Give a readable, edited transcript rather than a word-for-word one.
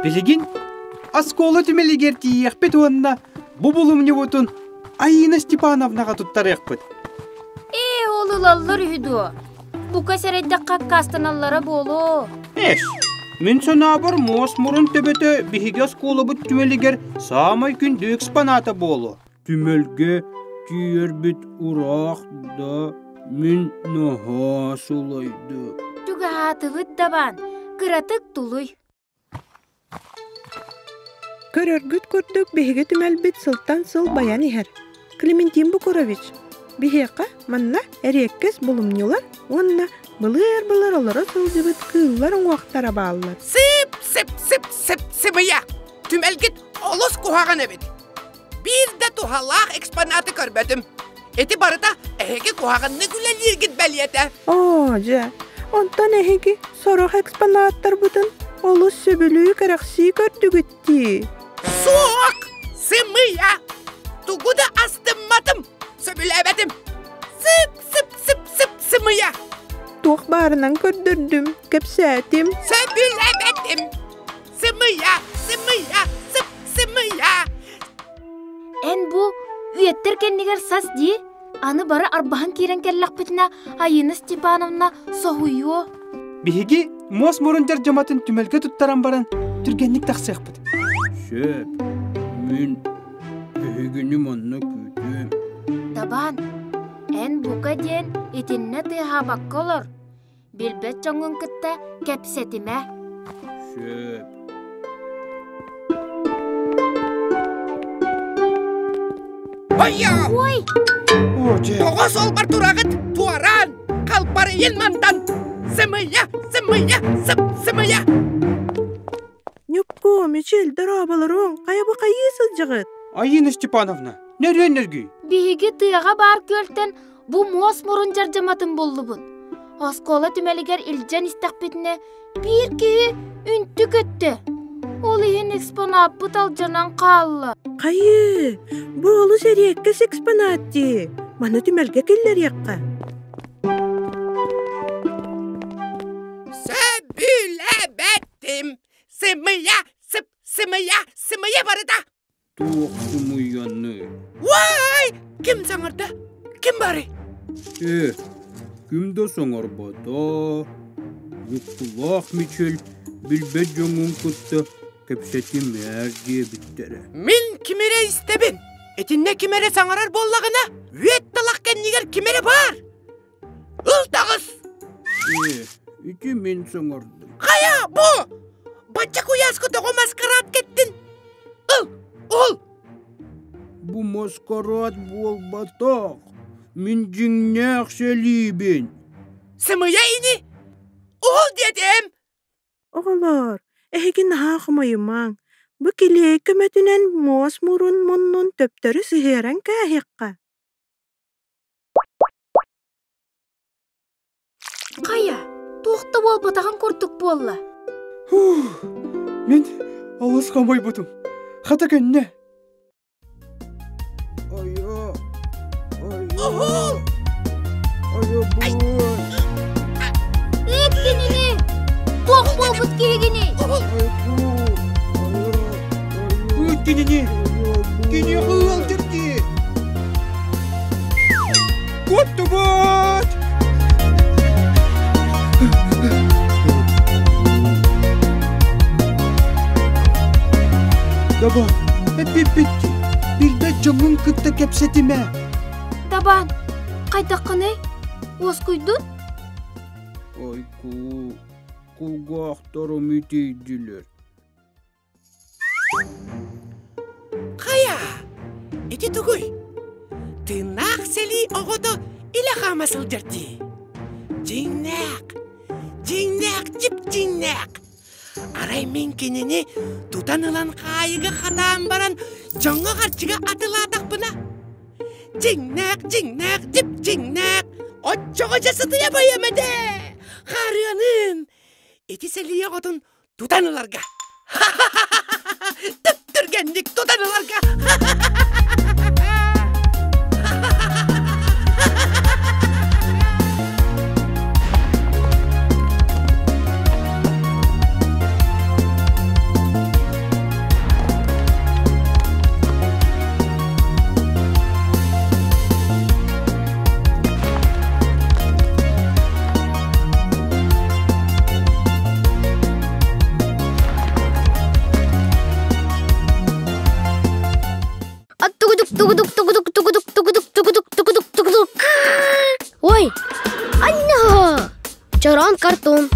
Билигин оскуола түмэлигэр тиийиэхпит уонна бу булумньубутун Айыына Степановнаҕа туттарыахпыт. Ээ, ол ылаллар үһү дуо? Бука сэрэйдэххэ аккаастаналлара буолуо. Эс, мин санаабар муос мурун төбөтө биһиги оскуолабыт түмэлигэр саамай күндү экспоната буолуо. Түмэлгэ тиийэрбит ураах да мин наһаа сылайдым. Чугаһаатыбыт дабаан, кыратык тулуй. Көрөргүт курдук биһиги түмэлбит сылтан сыл байан иһэр. Клементин Букурович, биһиэхэ манна эриэккэс булумньулар уонна былыр-былыр олоро сылдьыбыт кыыллар уҥуохтара бааллар. Сып, сып, сып, сып, сымыйа! Түмэлгит олус куһаҕан эбит. Биир да туһалаах экспонаты көрбөтүм. Ити барыта эһиги куһаҕаннык үлэлииргит бэлиэтэ. Оо, дьэ, онтон эһиги сорох экспонаттарбытын олус сөбүлүү кэрэхсии көрдүгүт дии. Суох! Сымыйа! Тугу да астымматым, сөбүлээбэтим. Сып, сып, сып, сып, сымыйа! Туох баарынан көрдөрдүм, кэпсээтим. Сөбүлээбэтим! Сымыйа, сымыйа, сып, сымыйа! Эн бу үйэттэр кэннигэр сас дии. Аны бары арбаһан киирэн кэллэхпитинэ Айыына Степановна соһуйуо. Биһиги муос мурун дьардьаматын түмэлгэ туттаран баран түргэнник тахсыахпыт. Сөп, мин эһигини манна күүтүөм. Табаан, эн бука диэн итиннэ тыаһаабакка олор. Билбэт дьоҥҥун кытта кэпсэтимэ. Сөп. Ойо! Ой! Тоҕо суолбар тураҕыт? Туораан! Халбарыйын мантан! Сымыйа! Сымыйа! Сып сымыйа! Ньуккуу, Мичил, дорооболоруҥ, хайа бу хайыы сылдьаҕыт? Айыына Степановна, нөрүөн нөргүй! Биһиги тыаҕа баар күөлтэн Бу муос мурун дьардьаматын буллубут. Оскуола түмэлигэр илдьэн истэхпитинэ, биир киһи үнтү көттө. Ол иһин экспонаппыт алдьанан хаалла. Хайыы, бу олус эриэккэс экспонат дии. Маны түмэлгэ киллэриэххэ. Сөбүлэбэттим. Сымыйа, сып, сымыйа, сымыйа барыта. Туох сымыйаны? Уай! Ким саҥарда? Ким барый? Э, ким да саҥарбата. Ньуккулаах Мичил билбэт дьоҥҥун кытта кэпсэтимээр диэбиттэрэ. Мин ким эрэ истэбин. Итиннэ ким эрэ саҥарар буоллаҕына, үөт талах кэннигэр ким эрэ баар. Ыл таҕыс! Э, ити мин саҥардым. Хайа, бу! Бачча куйааска тоҕо маскараат кэттин? Ыл, ул! Бу маскараат буолбатах. Мин дьиҥнээх сэлиибин. Сымыйа ини! Уһул диэтим! Оҕолоор, эһиги наһаа хомойумаҥ, бу килиэй көмөтүнэн муос мурун муннун төптөрү сыһыаран кээһиэххэ. Хайа, туох да буолбатаҕын курдук буолла. Мин олус хомойбутум. Хата көннө. Айа, айа, айа, Ыт кинини! Туох буолбут киһигиний? Ыт кинини! Киниэхэ ыалдьар дии! Куттубут! Дабаан, эппиппит дии, билбэт дьоҥҥун кытта кэпсэтимэ. Дабаан, хайдаххыный? Уоскуйдун? Айкуу, кулгаахтарым итийдилэр. Хайа, ити тугуй? Тыыннаах сэлии оҕото илэ хаама сылдьар дии. Дьиҥнээх, дьиҥнээх, дьип-дьиҥнээх. Арай мин кинини тутан ылан хаайыга хатаан баран дьоҥҥо харчыга атылаатахпына Дьиҥнээх, дьиҥнээх, дьип-дьиҥнээх, оччоҕо дьэ сытыйа байыам этэ! Хаарыаныын, ити сэлии оҕотун тутан ыларга. Түп-түргэнник тутан ыларга. Тугудук тугудук тугудук тугудук тугудук тугудук тугудук. Ой, анна! Чороон картон.